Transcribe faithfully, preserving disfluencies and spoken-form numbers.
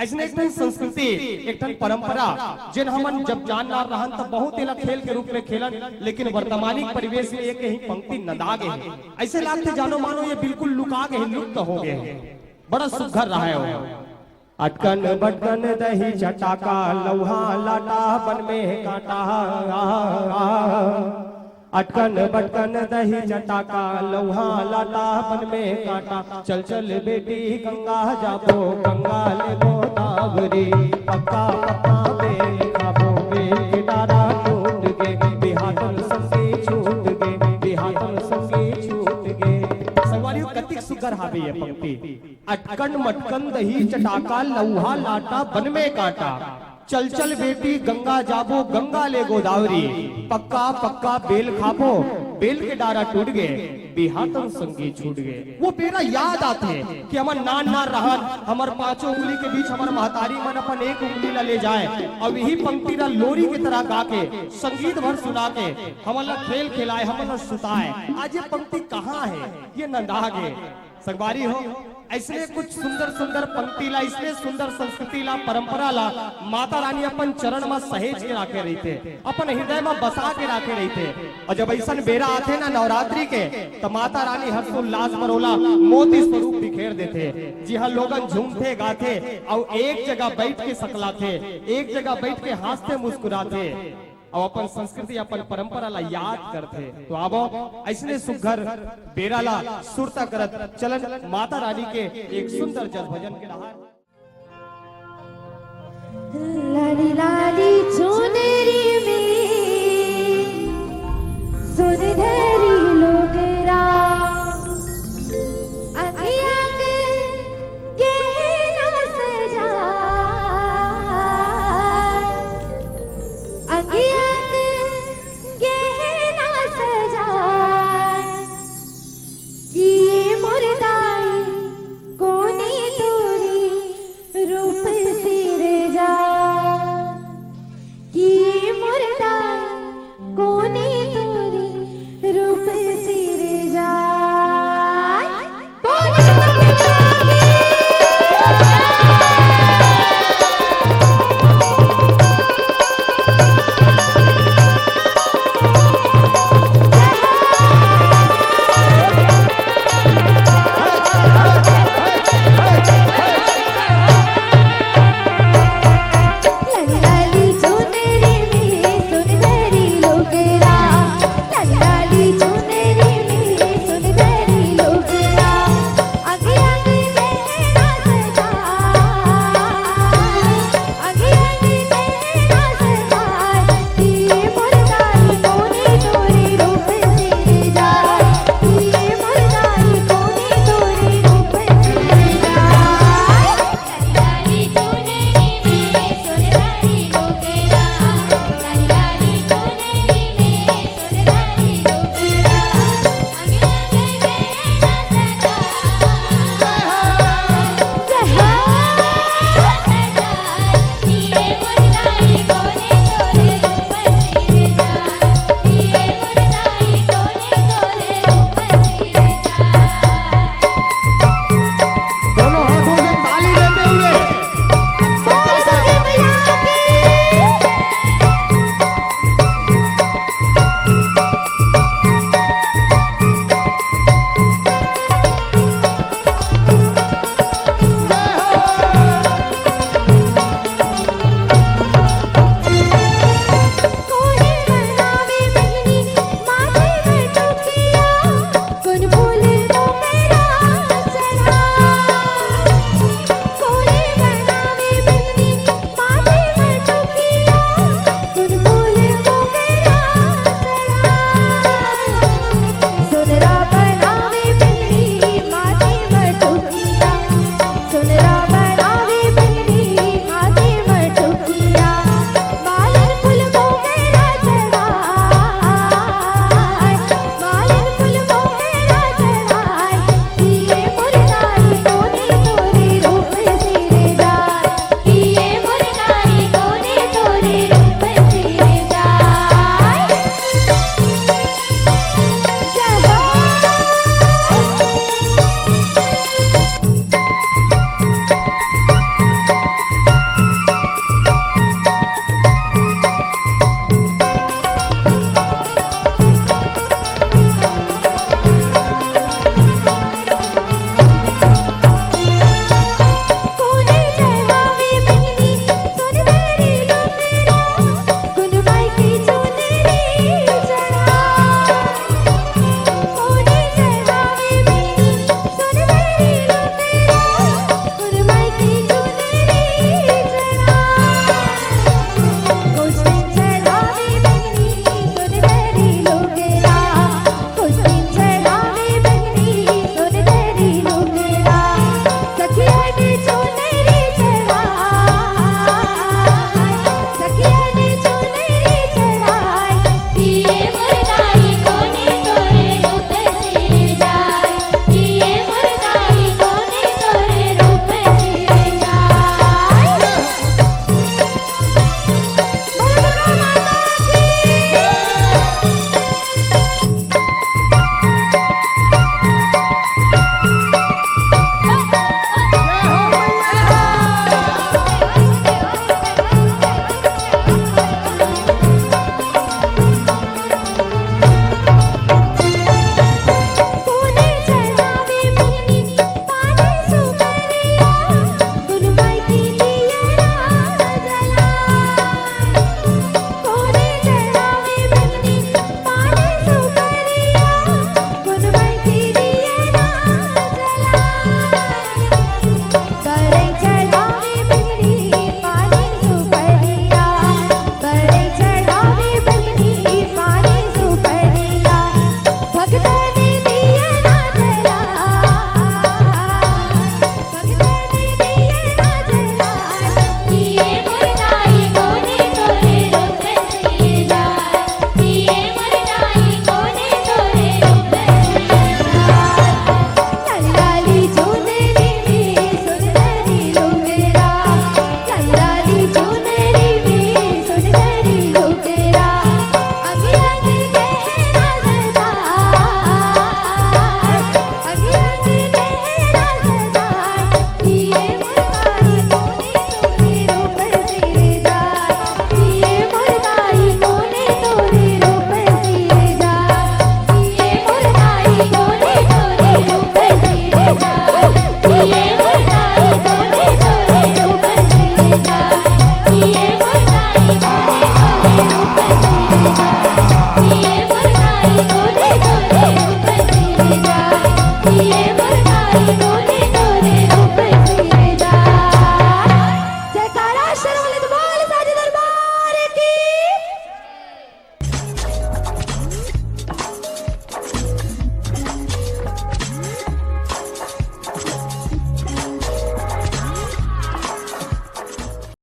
अइसने एक ठन संस्कृति, एक ठन परंपरा, जेन हमन जब जान ना रहन, त बहुत एला खेल के रूप में खेलन, लेकिन वर्तमानिक परिवेश में ये कहीं पंक्ति नंदा गे हे। अइसे लागथे जानो मानो ये बिल्कुल लुका गे हे, लुप्त हो गे हे। बड़ा सुघर रहा हे वो। अटकन बटकन दही चटाका, लौहा लाटा बन में कांटा। अटकन बटकन दही चटाका, लौहा लाटा बन में कांटा। चल चल बेटी गंगा जाबो, गंगा लेबो दावरी। पक्का पक्का बेल खाबो, बेल के डारा टूट गे, बिहातन संगी छूट गे, बिहातन संगी छूट गे। संगवारी हो, कतिक सुघर हावे ये पंक्ति। अटकन मटकन दही चटाका, लौहा लाटा बन में कांटा। चल चल बेटी गंगा जाबो, गंगा ले गोदावरी। पक्का पक्का बेल खाबो, बेल के डारा टूट गे, बिहातन संगी छूट गे। वो बेरा याद आथे कि हमर नान नान रहन, हमर पांचों उंगली के बीच हमर महतारी मन अपन एक उंगली ला ले जाए अउ यही पंक्ति ला लोरी के तरह गा के, संगीत भर सुना के हमन ला खेल खिलाए, हमन ला सुताए। आज ये पंक्ति कहाँ हे? ये नंदा गे। संगवारी हो, अइसने कुछ सुंदर सुंदर पंक्ति ला, अइसने सुंदर संस्कृति ला, परंपरा ला माता रानी अपन चरण म सहेज के राखे रहिथे, अपन हृदय म बसा के राखे रहिथे। अउ जब अइसन बेरा आथे ना नवरात्रि के, त माता रानी हर्षोल्लास म ओला मोती स्वरूप बिखेर देथे, जिहां लोगन झूमथे गाथे अउ एक जगह बइठ के सकलाथे, एक जगह बइठ के हांसथे मुस्कुराथे। अउ अपन संस्कृति, अपन परंपरा ला याद करथे। तो आवो, अइसने सुघर बेरा ला सुरता करत चलन माता रानी के एक सुंदर जस भजन के डहार।